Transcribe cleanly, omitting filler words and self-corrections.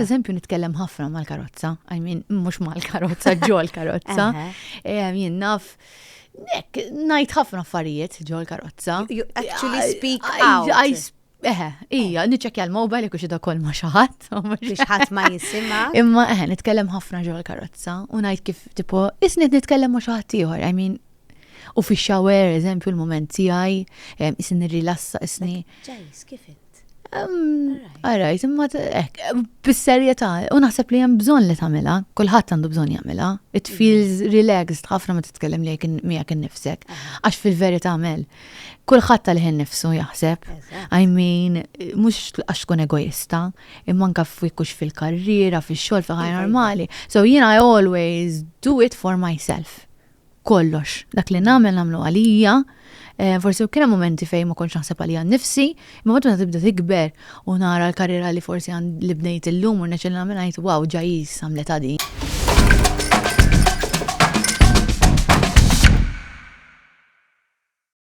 Eżempju, nitkellem ħafna mal-karozza, I mean, mhux mal-karozza, ġol karozza. Jien naf, nek, ngħid ħafna affarijiet ġol karozza. You actually speak out. Eħe, ija, niċċekkja l-mobile jekk xi kol ma xi ħadd. Biex ħadd ma jisimha. Imma eħe, nitkellem ħafna ġol karozza u ngħid kif tipo, isni nitkellem ma xi ħadd ieħor, I mean, u fix-shower, eżempju, l-moment tiegħi, isni nirrilassa, isni. Ġajs, kif int? Alright, imma bis-serjetà, u naħseb li hemm bżonn li tagħmilha, kulħadd għandu bżonn jagħmilha. It feels relaxed ħafna ma titkellem li miegħek innifsek, għax fil-verità għamel. Kulħadd tal-ħin nifsu jaħseb. I mean, mhux għax tkun egoista, imma anke kux fil-karriera, fix-xogħol, fil-ħajja iva, iva. normali. So jiena I always do it for myself. Kollox. Dak li nagħmel nagħmlu għalija. Forsi kien hemm momenti fejn ma kontx naħseb għalija nnifsi, imma meta tibda tikber u nara l-karriera li forsi li bnejt illum u rnexxieli nagħmel ngħid wow ġajis għamlet għadi.